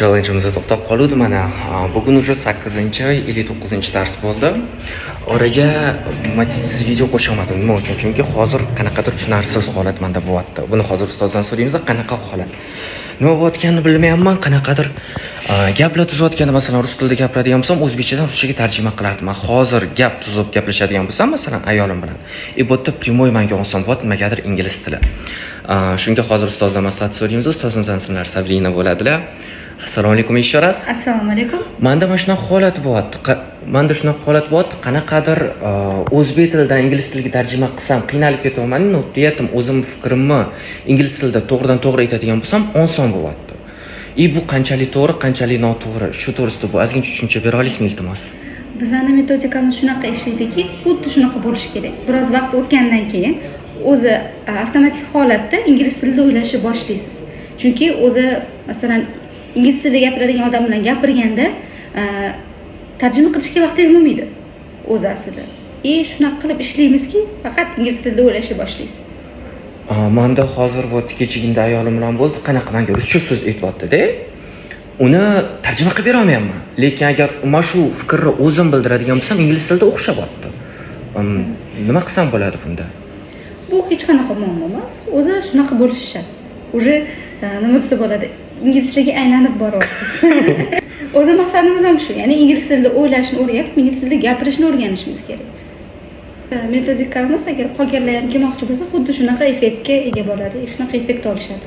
Challenge'imizda to'xtab qoluvdi mana. Bugun уже 8 или 9 dars bo'ldi. Oraga motivsiz video qo'sha olmadim. Nima uchun? Chunki hozir qanaqadir tushunarsiz holat menda bo'lyapti. Buni hozir ustozdan so'raymiz, qanaqa holat? Nima bo'layotganini bilmayapman, qanaqadir gaplar tuzayotganda, masalan, rus tilida gapiradigan bo'lsam, o'zbekchadan ruschaga tarjima qilardim. Man hozir gap tuzib gaplashadigan bo'lsam, masalan, ayolim bilan, и bu yerda прямой manga oson bo'lyapti, nimagadir ingliz tili. Shunga hozir ustozdan maslahat so'raymiz. Ustozimizdan ismlari Sabrina bo'ladilar. Assalomu alaykum еще раз. Assalomu alaykum. Manda mana shunaqa holat bo'lyapti. Manda shunaqa holat bo'lyapti, qanaqadir o'zbek tilidan ingliz tiliga tarjima qilsam, qiynalib ketyapman. Но при этом o'zim fikrimni ingliz tilida to'g'ridan to'g'ri aytadigan bo'lsam, oson bo'lyapti. И bu qanchalik to'g'ri, qanchalik noto'g'ri, shu to'g'risida bu ozgincha tushuncha bera olasizmi, iltimos? Bizani metodikamiz shunaqa ishlaydiki, xuddi shunaqa bo'lishi kerak. Biroz vaqt o'tgandan keyin o'zi avtomatik holatda ingliz tilida o'ylashni boshlaysiz. Chunki o'zi, masalan, ingliz tilida gapiradigan odam bilan gapirganda tarjima qilishga vaqtingiz bo'lmaydi o'zi aslida. И shunaqa qilib ishlaymizki, faqat ingliz tilida o'ylashni boshlaysiz. Manda hozir, вот, kechagina ayolim bilan bo'ldi, qanaqa manga ruscha so'z aytyapti-da, uni tarjima qilib berolmayapman, lekin agar mana shu fikrni o'zim bildiradigan bo'lsam, ingliz tilida o'xshabyapti. Nima qilsam bo'ladi bunda? Bu hech qanaqa muammo emas. O'zi shunaqa bo'lishi shart. Уже nima desa bo'ladi, ingliz tiliga aylanib boryapsiz. O'zi maqsadimiz ham shu, ya'ni ingliz tilida o'ylashni o'rganib, ingliz tilida gapirishni o'rganishimiz kerak. Metodikamiz, agar qolganlar ham kelmoqchi bo'lsa, xuddi shunaqa effektga ega bo'ladi, shunaqa effekt olishadi.